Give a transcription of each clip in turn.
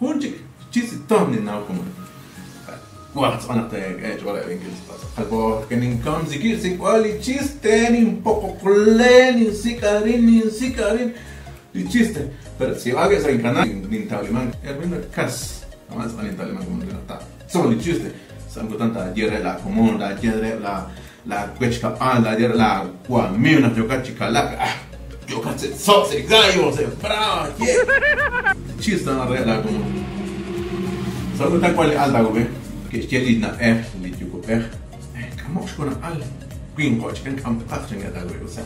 Jun chik chis ton ninnaw komon. Waj tz'aqal naq teek'e eech'ool rab'inkil tz'aqal porque ninkamsi xsik'b'al li chiste, ninpoqoqle, ninsik' arin, ninsik' arin li chiste. Pero tz'iib'ak sa' incanal nintawliman Ermindo Cas. Kama' tz'aqal nintawliman komon naq taatzol li chiste. Sa' kutan taaye re la komon, taaye re la la wechkab'al, taaye re la wamiiw naq yookat chi kalak. Ah, yookat se tzo', se gallo, se bravo, yeah. Chiste re la komon. Sa' kutan wan li al taawub'e, ke'xye li na'ej li yuwa'b'ej, k'amok xkuna al, winqo chikan k'amqaq chanke taawub'e usa.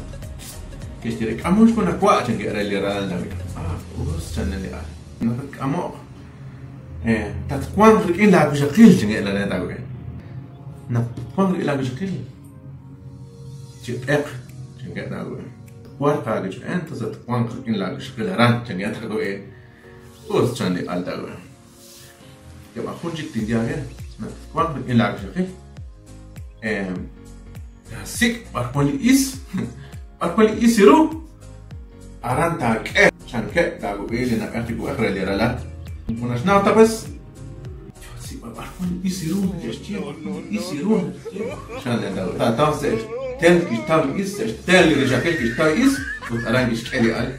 Ke'xye re k'amok xkuna wa' chanke re li ralal taawub'e. Ah, us chan li al. Naq k'amok tatwanq rik'in laawixaqil chanke re taawub'e. Naq wanq rik'in laawixaqil chi q'eq chanke taawub'e. Warq aawich'en, entonces tatwanq rik'in laawixaqil aran chanke taawub'e. Us chan li al taawub'e. Yab'a jun chik tinye naq wanq rik'in laawixaqil taasik' b'ar wan li is, b'ar wan li is ru, aran taak'e chankeb' taawub'i li na'b'ej yuwa'b'ej re li ralal. Moko naxnaw ta pues, b'ar wan li is ru neke'xye, b'ar wan li is ru chan li taataw sa' xtel kixtaw li is, sa' xtel li rixaqil kixtaw li is, ut aran kixk'e li al.